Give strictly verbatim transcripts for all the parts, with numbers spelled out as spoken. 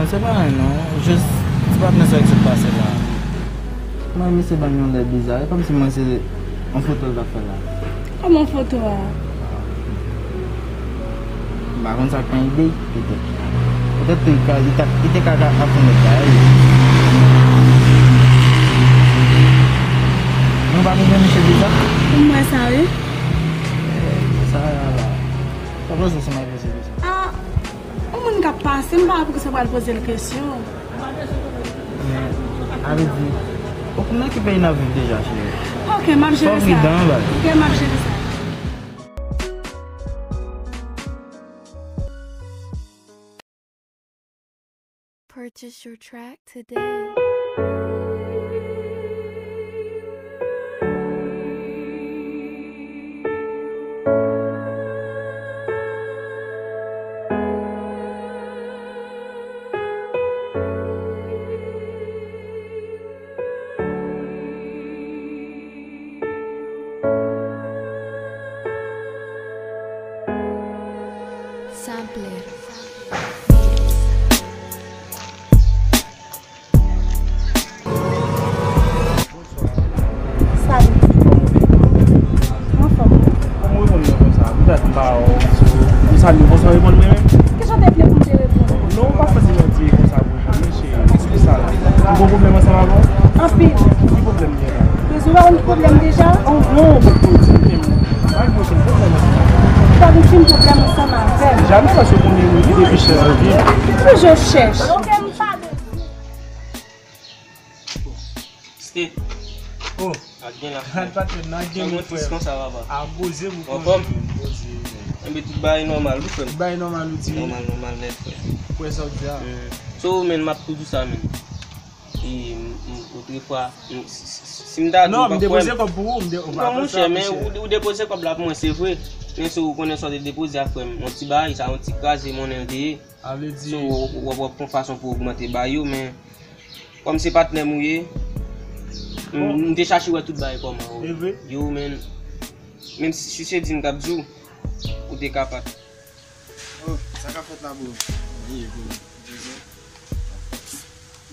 Se pa anyen non, jis ti patnè sa ki sot pase la. Mwen, misye ban m yon lè biza, e kòmsi mwen se yon foto l t ap fè la. Kòman foto a? M pa konn sa k nan ide, petèt. Petèt li ka, li ta, li te ka, ka ap fè nèg la, wi. Nou pa bezwen misye deja? Pou mwen sa, wi. Sa la. Sa poze sou mwen poze deja. Ah, yon moun k ap pase, m pa wè poukisa w pral poze l kesyon. Men, sa vle di, ou konn nan ki peyi n ap viv deja, cheri. Ok, m ap jere sa. Fò w pridan, baz. Ok, m ap jere sa. Purchase your track today. Sampler. Salut. Anfòm. Kòman w reponn mwen konsa? Poutèt m pa wè w sou, m salye w konsa, w reponn mwen menm? Kijan w te vle pou m te reponn ou? Non, ou pa fè ti janti konsa pou mwen, men cheri, ki sa la? Ou gon pwoblèm ansanm avè w? Anpil. Ki pwoblèm gen la? Bezwen wè yon pwoblèm deja? Oh, non, mwen pou di m, pa gen okenn pwoblèm ansanm avè w. Fò nou fin pwoblèm ansanm avè m. Jamè paske w konnen wi, depi chèch anvi. Toujou chèch. Ok, m pa bezwen. Steve. Oh. Ak gen la. Al patnè, n a gen. Sa mwen tris konsa, papa. A poze pou poze. Anfòm? Poze. Enben, tout bagay nòmal, wi, frè m. Tout bagay nòmal, ou di. Nòmal, nòmal nèt, frè. Ou kwè sa w di a? So, men, m ap toujou sa, men. E, m, m, otrefwa, m, si, si, si, si m ta di w pa kwè m. Non, m depoze kòb pou ou, m de-, ou pa pran sa, monchè. Non, monchè, men ou, ou depoze kòb la pou mwen, se vre. Men so, ou konnen sa w te depoze a, frè m. Yon ti bagay, sa yon ti kraze monnen l te ye. Sa vle di. So, w, w, w ap pran fason pou ogmante ba yo, men kòm se patnè m ou ye, m, m te chache wè tout bagay kòman, wi. E vre? Yo, men, menm si, si se di m k ap di w, ou te ka pa t. Oh, sa k ap fèt la, bro? Ye, bro.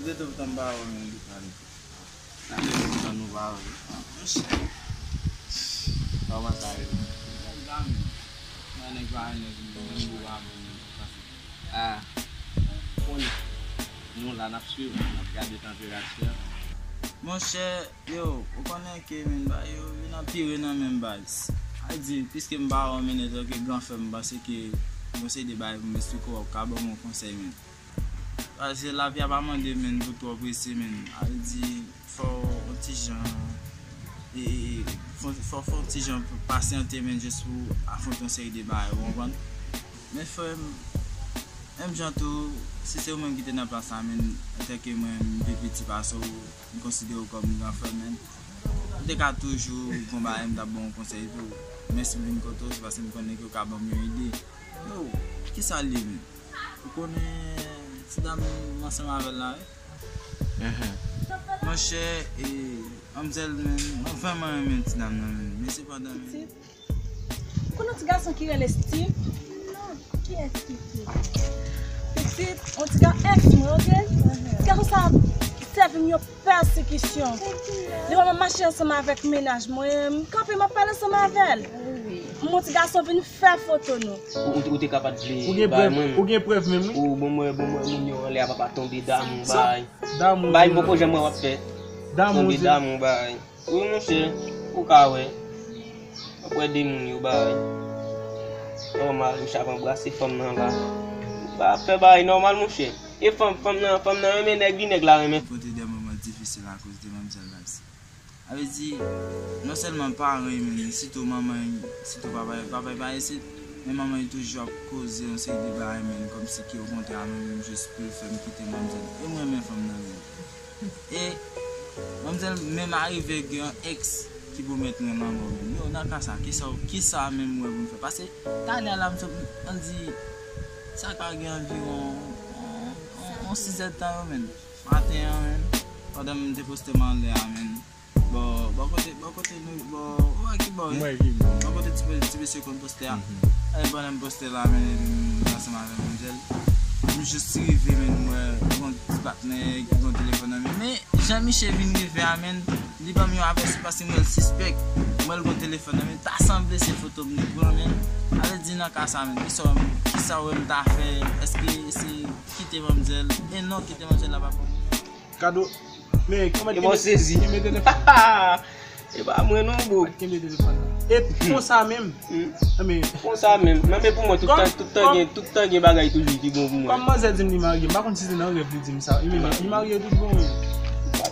Ou te tou tan ba ou menm li pale. Sa te tou tan nou ba ou. Kòman sa ye? Sa m ba menm. Mwen nèg pa nèg menm, menm bou pa menm. Ah. Konnen. Nou la, n ap swiv, n ap gade tanperati a. Monchè, yo, ou konnen ke, men, bagay yo vin anpire nan menm baz. Sa di, piske m pa wè w, men, antanke gran frè m, m panse ke yon seri de bagay pou m esplike w, w ap ka ban m yon konsèy, men. Paske lavi a pa mande, men, pou twò prese, men. Sa vle di, fò w yon ti jan, e, e, e, fò, fò, fò w yon ti jan pasyante, men, jis pou afwonte yon seri de bagay, ou konprann? Men frè m, menm jan tou, si se ou menm ki te nan plas la, men, antanke mwen, m pi piti pase w, m konsidere w kòm gran frè m, men. M te ka toujou gon bagay, m t ap ba w yon konsèy tou. Men si m vin kote w, se paske m konnen ke w ka ban m yon ide. Yo, kisa l ye menm? Ou konnen ti dam m ansanm avè l la, wi? Monchè, e, manmzèl, men, mwen vrèman renmen ti dam nan, men, men sepandan, men. Pitit. Ou konn yon ti gason ki rele Steve? Non, kiyès Steve? Pitit, yon ti ga-, ex mwen, ok? Ti gason sa sèvi m yon pèsekisyon. Li wè m ap mache ansanm avèk mennaj mwen, m kanpe, m ap pale ansanm avè l. M wè yon ti gason vin fè foto nou. Ou, ou, ou te ka pa t vle bay mwen. Ou gen prèv menm, wi. Ou bon mwen, bon mwen, moun yo anlè a papa tonbe damou bay. Damou. Bay m poko janm wè w ap fè. Damou. Tonbe damou bay. Wi, monchè, ou ka wè. W ap wè de moun yo bay. Nòmal, misye ap anbrase fanm nan la. Ou pa ap fè bagay nòmal, monchè. E fanm, fanm nan, fanm nan renmen nèg li, nèg la renmen. Kontre de moman difisil akoz de manmzèl la. Sa vle di, non sèlman paran, men sitou manman, sitou papa, papa pa isit, men manman toujou ap koze yon seri de bagay, men kòmsi ki okontrè, mwen menm jis pou l fè m kite manmzèl. E mwen renmen fanm nan, men. E manmzèl menm arive gen yon ex ki pwomèt mwen lanmò, men. Yo, nan ka sa, kisa, kisa menm mwen pou m fè? Pase, talè a la, m sot, ann di, sa ka gen anviwon, on, on, on sizè tan yo, men. Maten an, men, pandan m te poste m anlè a, men. Bò, bò kote, bò kote nou, bò, ou wè ki bò, wi? M wè ki bò. Bò kote ti, ti mesye konn poste a. Mhm. E pandan m poste la, men, m ansanm avèk manmzèl. Jis rive, men m wè yon ti patnè ki gen yon telefòn nan men. Men, jan Miche vin rive a, men, li ban m yon avèsman paske m wè l sispèk. M wè l gen yon telefòn nan men. Ta sanble se foto m li pran, men. Sa vle di nan ka sa, men, kisa w, kisa w wè m ta fè? Èske se kite manmzèl? E non, kite manmzèl la pa pou mwen. Kado. Men, kòman e mwen sezi. Kenbe telefòn. E pa mwen non, bro. Kenbe telefòn nan. E konsa menm. Hmm. Men konsa menm. Men, men pou mwen, tout tan, tout tan gen, tout tan gen bagay toujou ki bon pou mwen. Kòm manzè di m li marye, m pa konn si se nan rèv li di m sa. Li menm, li marye tout bon, wi.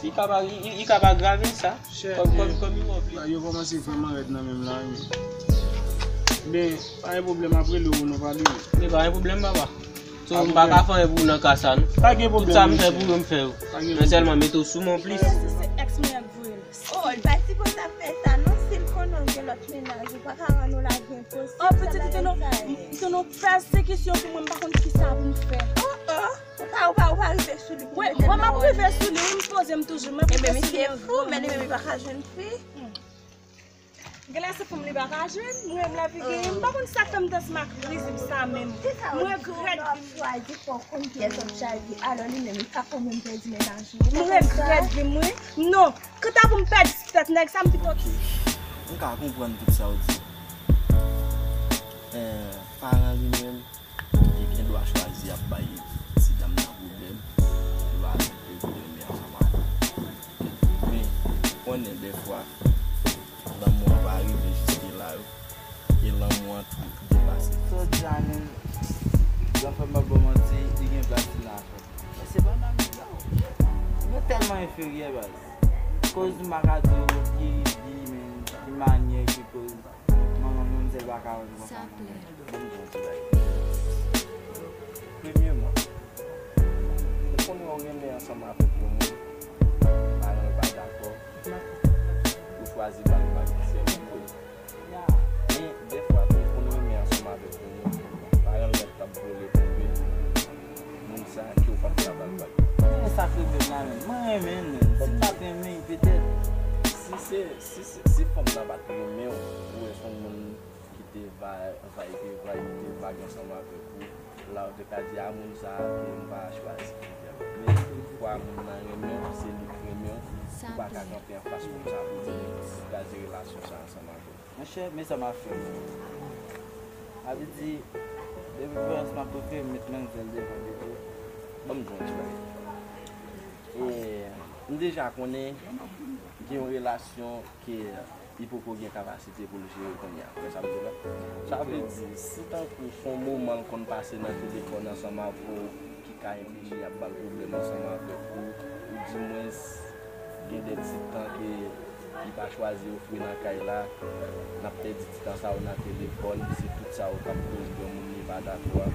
Li ka pa, li, li, li ka pa grave sa. Kòm, kòm, kòm li wè. Yo kòmanse vrèman rèd nan menm la, wi. Men, pa gen pwoblèm, apre lè ou nou pale. Men pa gen pwoblèm, papa. So, m pa ka fè anyen pou ou nan ka sa, non. Pa gen pwoblèm, monchè. Tout sa m fè pou yo, m fè yo. Pa gen pwoblèm. Men sèlman mete w sou mwen plis. Si se èks mwen ak vre l. Oh, li pa sipoze ap fè sa, non. Si l konnen w gen lòt mennaj, ou pa ka rann ou lage enposib. Oh, pitit, li te nan, li te nan pèsekisyon pou mwen, m pa konn kisa pou m fè. Oh, oh. Ou pa, ou pa, ou pa rive sou li pou mete nan. Wi, m ap rive sou li, wi, m poze m toujou, m ap rive sou li. Ebyen, misye fou, men li menm li pa ka jwenn fi. Genlè se fanm li pa ka jwenn, mwen menm lavi genyen. M pa konn sa k fè m t ansanm ak rizib sa menm. M regrèt vi m. Chwazi fò konn kiyès w ap chwazi. Alò li menm li ka fè w menm pèdi mennaj ou. M regrèt vi m wi. Non, kanta pou m pèdi ti tèt nèg sa m pito. M ka konprann tout sa w di. Eh, paran li menm, li gen dwa chwazi ap bay ti dam nan pwoblèm, li pa janm te vle renmen ansanm avè l. Men, ou konnen dèfwa, lanmou an pa rive jiske la, e lanmou an tou depase. Sa w di a menm, zanfan m p ap ba w manti, li gen plas li nan afè m. Men se pa nan mitan w. Nou tèlman enferyè, baz. Koz m pa ka di w ki, ki, men, ki manyè, ki koz. Manman m menm sèl pa ka wè m konsa. Sa klè. Ban m di yon ti bagay. Premyèman, ou konnen w renmen ansanm avèk yon moun, paran l pa dakò, ou chwazi ba l vag sèlman pou li. Men, dèfwa tou, ou konn renmen ansanm avèk yon moun, paran l mèt t ap vole pou li. Moun sa a ke w pa t ka ba l vag. Men sa k rive m la menm. Mwen renmen l menm. Si m pa t renmen l, petèt. Si se, si se, si fanm nan pa t renmen w, ou wè se yon moun ki te va, va, te va, te vag ansanm avèk ou, la w te ka di a moun sa a ke m pa chwazi fidèl. Men, kwa moun nan renmen w, se li k renmen w, ou pa ka kanpe anfas moun sa a pou di li kraze relasyon sa a ansanm avè w. Monchè, men sa m ap fè. Sa vle di, depi prensip m ap prefere m met manzèl devan pito. Ban m di w yon ti bagay. E, m deja konnen gen yon relasyon ke li poko gen kapasite pou l jere kounye a. Ou wè sa m di la? Sa vle di, si tankou se yon moman l konn pase nan telefòn ansanm avè w, ki ka enpeche y ap ba l pwoblèm ansanm avèk ou, oudimwens gen de ti tan ke li pa chwazi ofri nan kay la, n ap pèdi ti tan sa yo nan telefòn, se tout sa yo k ap koz granmoun li pa dakò a.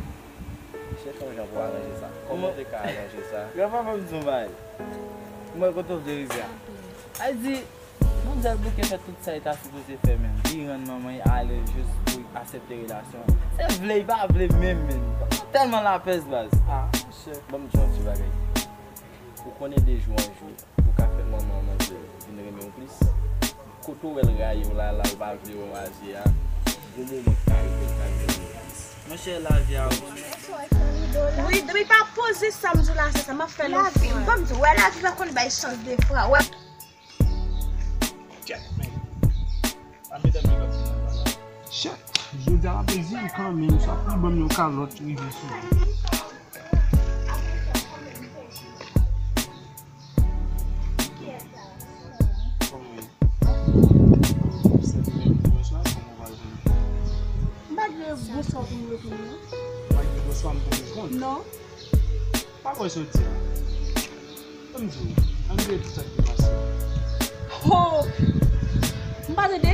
Chèche yon jan pou aranje sa. Kòman w te ka aranje sa? Granpapa m di yon bagay. Mwen kote w vle rive a. Sa vle di, manzèl bouke fè tout sa li ta sipoze fè menm. Li rann manman l alèz jis pou l aksepte relasyon an. Se vle, li pa vle menm, menm. Tèlman lapès, baz. Ah, monchè. Ban m di w yon ti bagay. Ou konnen de jou an jou, ou ka fè manman manzèl vin renmen w plis. Kote w wè l rayi w la, la l pa vle wè w a zye a, gon moman k ka rive l ka vin renmen w plis. Monchè, lavi a ou. Wi, depi pa poze sa m di w la, se sa m ap fè l ofrann. Lavi, ban m di w, wè lavi pa konn bay chans de fwa. Wè. Kèt, men. A medam yo k ap vin nan la. Chèt, jodi a m ap di w kanmenm, sa pou ban m yon kalòt rive sou ou. Kòman ye? Sèt menm, bonswa, kòman w va jwenn? M pa gen bonswa pou m reponn, non. Ou pa gen bonswa m pou reponn? Non. Pa kwè sa w di a. Ban m di w, ann bliye tout sa k te pase. Ho! M pa tande?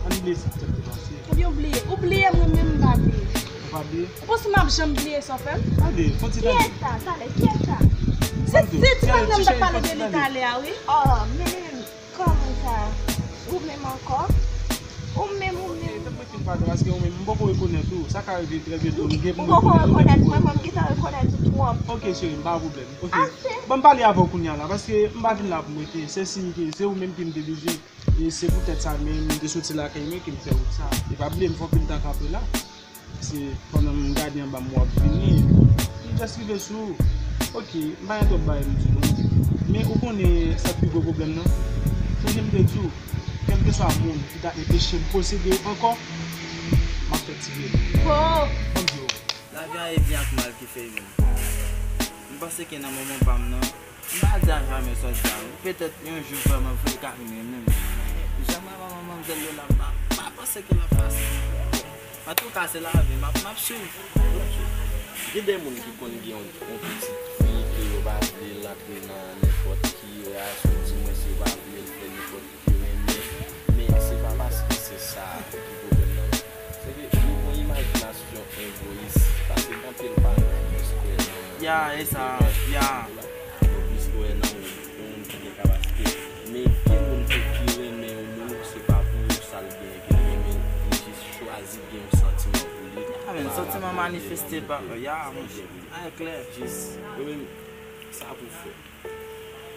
Ann bliye sa k te pase. Ebyen, ou bliye. Ou bliye, mwen menm m pa bliye. Ou pa bliye? Ou panse m ap janm bliye sa w fè m? Tande, fon ti tande. Kieta, talè, kieta. Se, se ti patnè m t ap pale de li talè a, wi. Oh, men, kòman sa? Ou menm ankò? Ou menm, ou menm. Tanpri, tanpri, pale, paske ou menm, m poko rekonèt ou. Sa ka rive trè byento, m gen pou rekonèt ou. Ou poko rekonèt mwen, mwen, m gentan rekonèt ou twòp. Ok, cheri, m pa gen pwoblèm. Ok. Ase. Bon, m pale avè w kounye a la, paske m pa vin la pou m rete. Se siy ke se ou menm ke m te bezwen. E se poutèt sa menm, m te soti lakay mwen ke m fè wout sa. E pa bliye, m fè anpil tan kanpe la. Se pandan m gade anba m w ap vini. Tès rive sou ou. Ok, m pa gen twòp bagay pou di non. Men ou konnen sa k pi gwo pwoblèm nan? Sonje m te di w, kèlkeswa moun ki ta enpeche m posede w ankò, m ap fè tire l. Ban m di w. Lavi a e byen ak mal ki fè youn. M panse ke nan moman pa m nan, m pa di a jamè sa w di a, wi. Petèt yon jou vrèman vre l ka vin renmen m. Jan m renmen manmzèl yo la, m pa, m pa panse ke l ap pase. Antouka, se lavi, m ap, m ap swiv. Gen de moun ki konn gen yon, yon pitit fi ke yo pa vle l antre nan nenpòt ki relasyon, di mwens yo pa vle l fè nenpòt ki renmen. Men se pa paske se sa ki pwoblèm nan, non. Se ke nou gen yon imajinasyon egoyis, paske gen anpil paran ki plis kwè nan, ya, e sa, ya, yo plis kwè nan yon moun ki gen kapasite. Men gen moun tou ki renmen yon moun, se pa pou sa l genyen ke l renmen l, li jis chwazi gen yon santiman pou li. Ya, men santiman manifeste pa, ya, monchè, a, klè. Jis, yo menm, sa pou fè.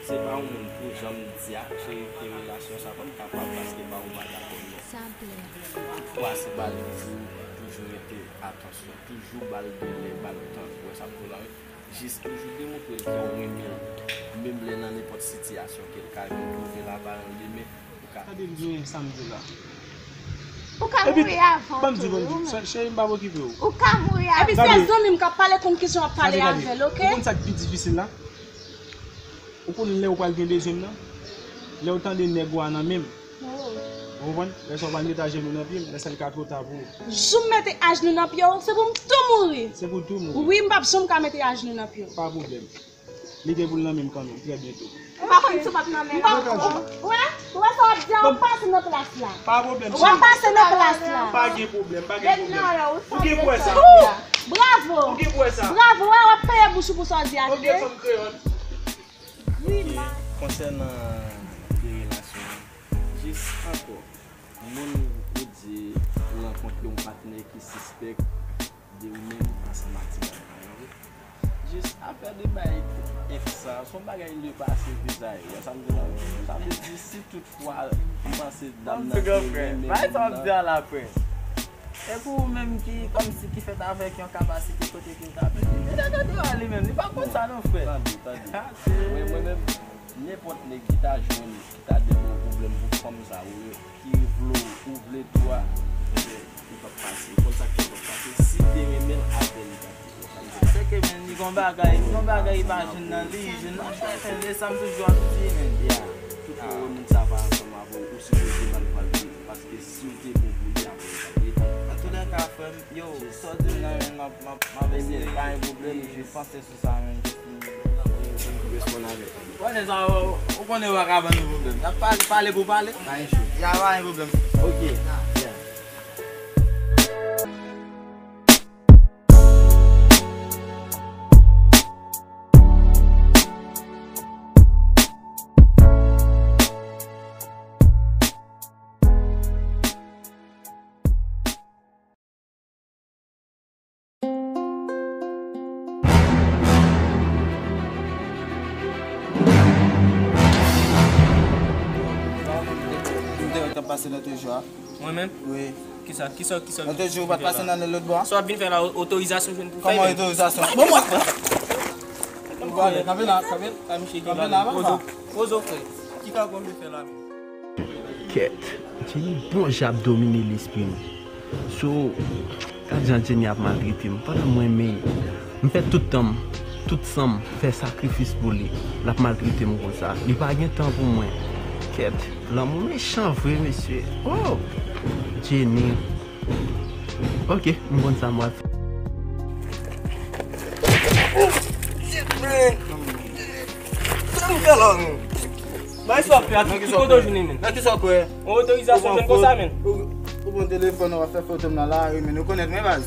Se pa yon moun pou jan m di a, cheri, ke relasyon sa pa m kapab paske pa ou m pa dakò, non. Sa klè. Toutfwa, se ba l di toujou rete atansyon, toujou ba l delè, ba l tan pou wè sa pou la, wi. Jis toujou demontre l ke w renmen l, menm lè nan nenpòt sitiyasyon ke l ka vin twouve l aparan l demen, ou ka. Gade m byen sa m di w la. Ou ka mouri avan tou, wi, ou menm. Cheri, m p ap okipe w. Ou ka mouri avan. Epi se zanmi m k ap pale, konn kijan w ap pale avè l, oke? Ou konn sa k pi difisil la? Ou konn lè ou pral gen bezwen m nan? Lè ou tande nèg ou a nan men m. Ou konprann? Lè sa ou pral mete ajenou nan pye m, lè sa l ka twò ta pou ou. Jou m mete ajenou nan pye w, se pou m tou mouri. Se pou tou mouri. Wi, m p ap janm ka mete ajenou nan pye w. Pa pwoblèm. Li gen pou l nan men m kanmenm, trè byento. M pa konn si w p ap nan men m ankò. Ou wè? Ou wè sa w ap di a, w ap pase nan plas la. Pa pwoblèm, cheri. W ap pase nan plas la. Pa gen pwoblèm, pa gen pwoblèm. Ou gen pou wè sa. Bravo! Ou gen pou wè sa. Bravo, wè, w ap peye bouch ou pou sa w di a, tande? Ok, fanm kreyòl. Grimas. Konsènan de relasyon an, jis ankò, moun ou di ou rankontre yon patnè ki sispèk de ou menm ansanm ak ti gason an, wi. Jis afè de bay èks sa, se yon bagay lepase, vye sa ye. Wè sa m di la, wi? Sa vle di, si toutfwa ou panse dam nan te renmen moun nan. Bay sa w ap di a la, frè. E pou ou menm ki, kòmsi, ki fèt avèk yon kapasite kote ke w ka pèdi, men nèg an deyò a li menm, li pa konn sa non, frè. Tande, tande. Mwen, mwen menm, nenpòt nèg ki ta jwenn, ki ta demen yon pwoblèm pou fanm sa, ou ki vle w, ou vle tou a, ou p ap pase. Ou konn sa k fè w p ap pase. Si w te renmen l, apèl li pa te. Sèke, men, li gon bagay, li gon bagay, li pa jwenn nan li, li jwenn nan chèf, men, e sa m toujou ap di, men. Ya, tout fwa w wè moun sa pa ansanm avè w, ou sipoze ba l valè, paske si w te bon pou li, apre w t ap rete. Antoulèka, frè m, yo, sa w di m nan, men, m ap, m ap, m ap eseye. Pa gen pwoblèm, jis panse sou sa, men, jis pou m reponn avè w. Konnen sa, ou, ou konnen w pa ka ban nou pwoblèm. N ap pale, pale pou pale. Pa gen chou. Ya, pa gen pwoblèm. Ok. Yeah. M te wè k ap pase nan toujou a. Mwen menm? Wi. Kisa, kisa, kisa? Nan toujou ou pa t pase nan lòt bò a? Sa w ap vin fè la, o-, otorizasyon jwenn pou fè menm? Kòman otorizasyon? Bon, mwen. Ou pale, kanpe la, kanpe, kanpe la, papa. Poze w, frè. Ki ka konn fè la menm? Kèt, Jenny bon jan ap domine lespri m. So, gad jan Jenny ap maltrete m. Pandan mwen menm, m fè tout tan m, tout san m, fè sakrifis pou li. L ap maltrete m konsa. Li pa gen tan pou mwen. Kèt, lanmou mechan vre, mesye. Oh! Jenny. Ok, m konn sa m ap fè. Shit, man. Sa m fè la menm? Bay sa w ap fè a, ki kote w jwenn li, men? Nan kisa w kwè? Yon otorizasyon jwenn konsa, men. Ou, ou pran telefòn ou ap fè foto m nan lari, men ou konèt mwen, baz.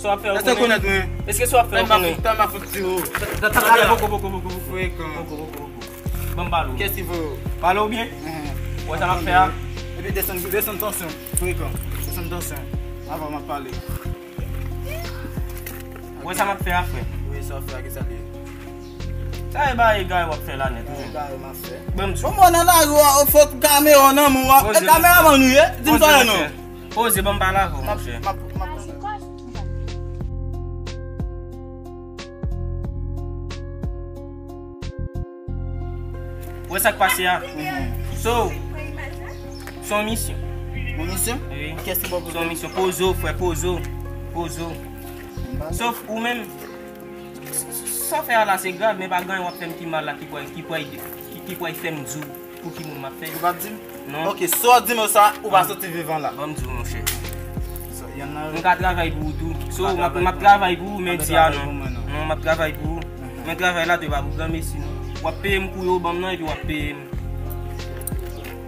Sa w ap fè, ou konnen? Èske w konèt mwen? Èske sa w ap fè, ou konnen? Tèlman fout, tèlman fout ti ou. Frekan. Ban m pale w. Qu'est-ce qu'il veut? Pale w byen. Ou wè sa m ap fè a? Epi desann, desann tansyon. Frekan. Desann tansyon. Avan m ap pale. Ou wè sa m ap fè a, frè? Wi, sa w ap fè a, ki sa l ye? Sa e bagay egare w ap fè la nèt, wi. Egare m ap fè. Ban m di w. Bon, mwen nan lari a, ou fòk kamera nan men w a. E kameramann ou ye? Di m sa non. Poze, ban m pale avè w, monchè. M ap, m ap, m ap. Wè sa k pase a. So, se yon misyon. Yon misyon? Wi. Kiyès ki ba w poze? Se yon misyon. Poze w, frè, poze w. Poze w. Sof ou menm, sa w fè a la se grav, men pa gen anyen w ap fè m ki mal la ki pral, ki pral, ki, ki pral fè m di w pou ki moun m ap fè l. Ou p ap di m? Non. Ok, si w di m sa, ou pa soti vivan la. Ban m di w, monchè. M ka travay pou ou tou. So, m ap, m ap travay pou ou, men di a non. Non, m ap travay pou ou. Men travay la, tou e pa pou granmesi, non. W ap peye m kou yo ban m nan, epi w ap peye m.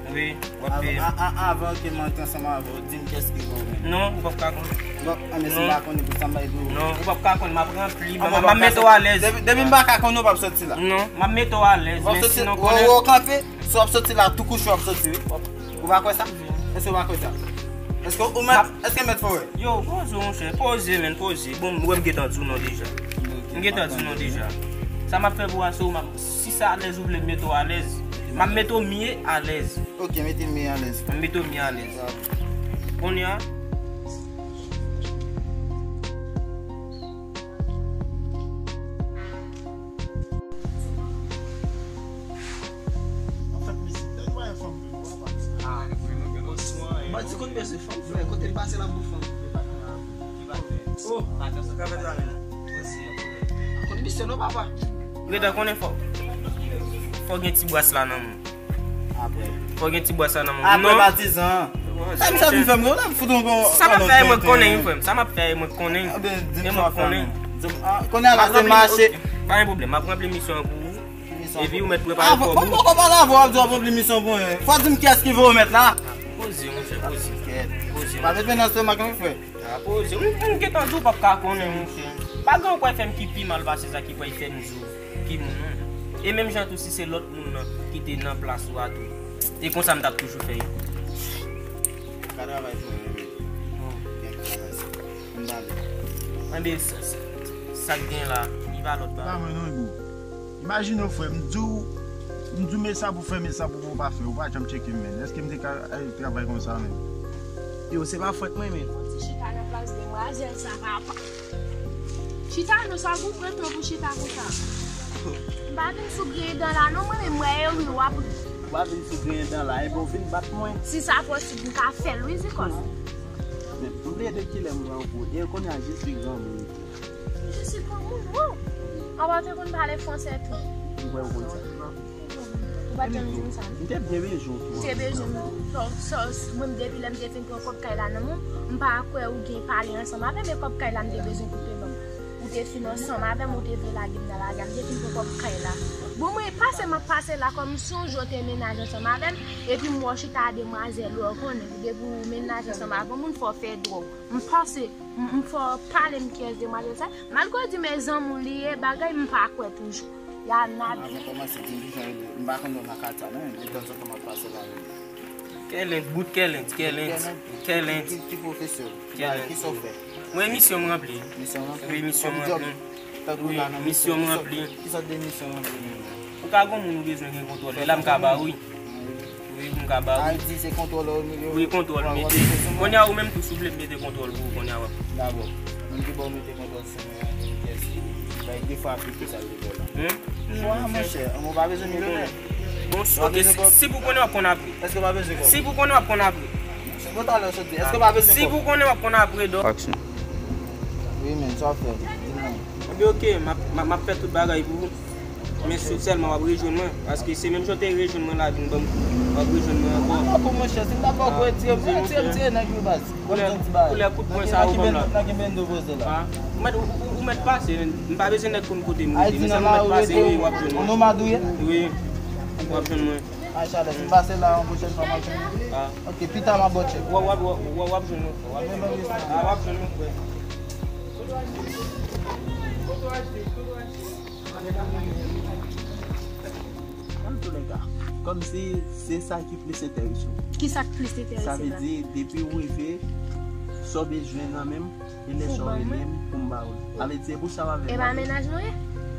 Wi, w ap peye m. A, a, a, avan ke m antre ansanm avè w, di m kiyès ki voye w menm. Non, ou p ap ka konnen. Bon, anben, si m pa konnen, pou sa m bay pou ou? Non, ou p ap ka konnen, m ap ranpli, m ap mete w alèz. Depi, depi m pa ka konnen, w p ap soti la. Non, m ap mete w alèz, men sinon konnen. Ou kanpe, si w ap soti la, tou kouche w ap soti, wi. Ou pa kwè sa? Èske w pa kwè sa? Èske ou mèt, èske mèt fò wè? Yo, poze w, monchè, poze, men, poze. Bon, ou wè m gentan di w non deja. M gentan di w non deja. Sa m ap fè pou w a, se ou m ap, si se alèz ou vle m mete w alèz, m ap mete w mye alèz. Ok, mete m mye alèz. M ap mete w mye alèz. Kounye a, Anfèt, mesye, lè nou pa gen fanm vre, nou pa pati. Ah, bandi konn bezwen fanm, frè. Kote l pase, l ap bout fanm. Oh, sa ka fèt la menm. Konn misye non, papa. Reda konnen fò, fò gen ti bwas la nan men w. Apre. Fò gen ti bwas la nan men w. Apre patizan. Sa misye ap vin fè m, la fout yon bon. Sa m ap fè, mwen konnen, wi, frè m. Sa m ap fè, mwen konnen. Ebyen, di m sa w ap fè. Di m, ah, konnen a la se mache. Pa gen pwoblèm, m ap ranpli misyon an pou ou. Epi ou mèt prepare kò w. Ah, bon, bon, bon, pale avè w, w ap di w ap ranpli misyon pou mwen. Fò w di m kiyès ki voye w mèt la. Poze, monchè, poze. Poze. Pa met men nan lestomak non, frè. Ah, poze. Ou, ou gentan di w p ap ka konnen, monchè. Pa gen anyen k pral fè m ki pi mal pase sa ki pral fè m di w ki moun nan. E menm jan tou, si se lòt moun nan ki te nan plas ou a tou, e konsa m t ap toujou fè yo. Ka travay pou mwen, men. Bon. Gen travay sa. M pale. Enben, sa, sa, sa k gen la, li pa lòt bagay. Pa mwen non, Ibo. Imajine w, frè, m di w, m di w men sa pou fè, men sa pou ou pa fè, ou pa janm tcheke m, men. Èske m te ka al travay konsa, men? Yo, se pa fòt mwen, men. Fò ti chita nan plas demwazèl sa, papa. Chita non, sa pou pran tan pou chita konsa. M pa vin sou griyen dan la, non, mwen, men m wè e ri w ap ri. Ou pa vin sou griyen dan la, e bon, vin bat mwen. Si sa posib, m ka fè l, wi, Zikòs. Men, m bliye de kilè m pran w pou, e kounye a, je suis granmoun. Je suis granmoun, oh! Apa w te konn pale fransè tou? Mwen wè ou konn sa. Ou pa t janm di m sa. M te byen bezwen w tou. M te bezwen w. Sò, sò, mwen, depi lè m te fin pran kòb kay la nan men w, m pa kwè ou gen pale ansanm avè m, e kòb kay la m te bezwen pou te ban m. Ou te fin ansanm avè m, ou te vle lage m nan lari a, m te fin pran kòb kay la. Bon, mwen, pase m ap pase la, kòm m sonje w te mennaj ansanm avè m, epi m wè w chita a demwazèl, ou konnen, depi w mennaj ansanm avè yon moun, fò w fè dwòl. M pase, m, m fò w pale m kiyès demwazèl sa. Malgre w di men zanmi w li ye, bagay m pa kwè toujou. Y a n a. Avan kòmanse di m kijan yo, m pa konn yo nan katye a non, men detanzantan m ap pase la. Kèlent, bout kèlent, kèlent, kèlent. Ki, ki pwofesyon? Kèlent. Kisa w fè? Mwen, misyon m ranpli. Misyon w ranpli? Wi, misyon m ranpli. Tankou la nan misyon, misyon m ranpli. Ki sòt de misyon w ranpli menm? Ou ka gon moun ou bezwen gen kontwòl li, la m ka ba ou, wi. Wi, m ka ba ou. Ayiti se kontwòl ou mete. Wi, kontwòl m mete. Kounye a ou menm tou si w vle m mete kontwòl pou ou kounye a w ap. Dabò, moun ki ba w mete kontwòl sou mwen an, di m kiyès li ye. Bay de fwa plis ke sa l te fè la. Chwa, monchè, ou pa bezwen milyonè. Bon, ok, si, si pou konnen w ap konn apre. Èske w pa bezwen kòb? Si pou konnen w ap konn apre. Bon, talè w sot di. Èske w pa bezwen kòb? Si pou konnen w ap konn apre, dò. Aksyon. Wi, men, sa w fè? Di m non. Ebyen, ok, m ap, m ap, m ap fè tout bagay pou ou. Men sèlman w ap rejwenn mwen, paske se menm jan w te rejwenn mwen la, vin ban m kou, w ap rejwenn mwen ankò. Mwen pa kou, monchè, si m ta ba w kou, retire m, retire m, tire nèg yo baz. Koulè, koulè kout pwen sa ou ban m la. Nan ki bendo poze la. Ou mèt, ou, ou, ou mèt pase, m pa bezwen nèg konn kote m rete, men sèlman mèt pase, wi, w ap jwenn mwen. Ou nomad ou ye? Wi, w ap jwenn mwen. Machalè, si m pase la yon pwochèn fwa, m ap jwenn ou. Ok, pita m ap ba w tchèk. W ap, w ap, w ap jwenn mwen, frè. W ap jwenn mwen, frè. Antouka, kòm se, se sa ki plis enterese w. Ki sa k plis enterese m la? Sa vle di, depi w rive, sa w bezwen nan men m, e lè sa w rele m pou m ba ou l. Sa vle di, se pou sa w avè m. E pa mennaj mwen ye?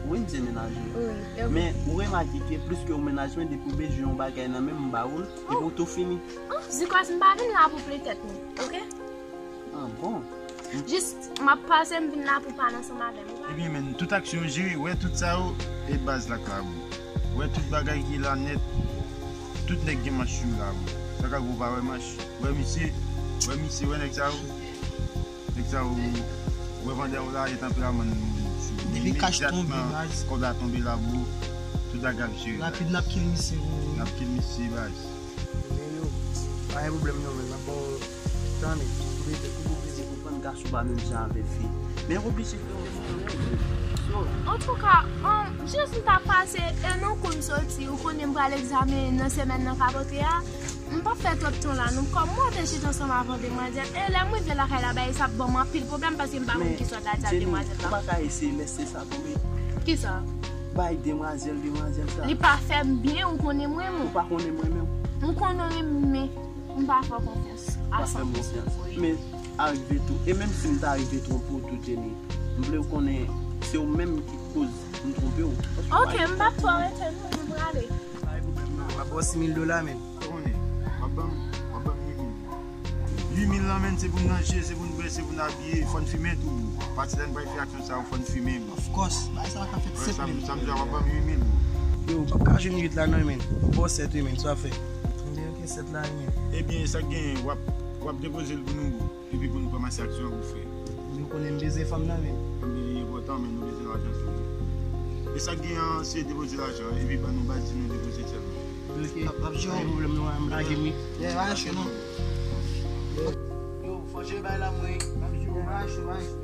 Wi, m se mennaj ou. Wi, e wi. Men, ou remake ke plis ke w mennaj mwen, depi w bezwen yon bagay nan men m, m ba ou l, epi w tou fini. Oh, Zikòs, m pa vin la pou plen tèt mwen, ok? Ah, bon? Jis, m ap pase, m vin la pou pale ansanm avè m, ou pa. Ebyen, men, tout aksyon w jere, wè tout sa yo, e baz la k la, wi. Wè tout bagay ki la nèt. Tout nèg gen manch yo la, bro. Sa ka gwo pa wè manch. Wè misye, wè misye, wè nèg sa yo. Nèg sa yo, wè vandè yo la, e tanperaman nou sou. Depi kach tonbe, imedyatman, baz. Kòb la tonbe la, bro. Tout bagay ap jere, baz. Rapid, n ap kill misye, bro. N ap kill misye, baz. Men yo, pa gen pwoblèm non, men m ap ba w tan, men. Ou bezwen, ou bezwen konprann gason pa menm jan avèk fi. Men oblije fè yon so. Antouka, um, jis m t ap pase, e nan kou m soti, ou konnen m pral egzamen nan semèn nan k ap antre a. M p ap fè twòp tan la, non. Kòm mwen te chita ansanm avè yon demwazèl, e lè m rive lakay la, bagay sa ap ban m anpil pwoblèm, paske m pa konn ki sòt la di ak demwazèl la. Ou pa ka eseye lèse sa tonbe. Kisa? Bay demwazèl, demwazèl sa. Li pa fè m byen, ou konnen m renmen w. Ou pa konnen m renmen w. M konnen w renmen m, men m pa fè w konfyans. Pa fè m konfyans. Wi. Men, arive tou. E menm si m ta rive twonpe w tou, Jenny, m vle w konnen se ou menm ki koz m twonpe w. Ok, m p ap twò rete non, m prale. Pa gen pwoblèm non, m ap ba w sis mil dola, men. Ou konnen, w ap ban m, w ap ban m uit mil. Uit mil lan, men, se pou n manje, se pou n bwè, se pou n abiye, fò n fimen tou. Pati lè n pral fè aksyon sa yo, fò n fimen, men. Of course, bagay sa pa ka fèt senp mil. Sa m di a, w ap ban m uit mil, bro. Yo, w p ap ka jwenn uit la non, men. Ou ba w sèt wi, men, sa w ap fè. M te manke sèt la wi, men. Ebyen, sa k genyen, w ap, w ap depoze l pou nou, bro. Epi pou nou kòmanse aksyon an pou fè. Nou konnen m bezwen fanm nan, men. Ebyen, li enpòtan, men nou bezwen lajan tou. E sa k gen an, se depoze lajan an, epi ban nou baz, di nou depoze sèlman. Ok. Ap, ap jere. Pa gen pwoblèm non, m lage m wi. Yeah, va achte non. Yo, fò jere bay la mwen. Ap jere, va achte, va achte.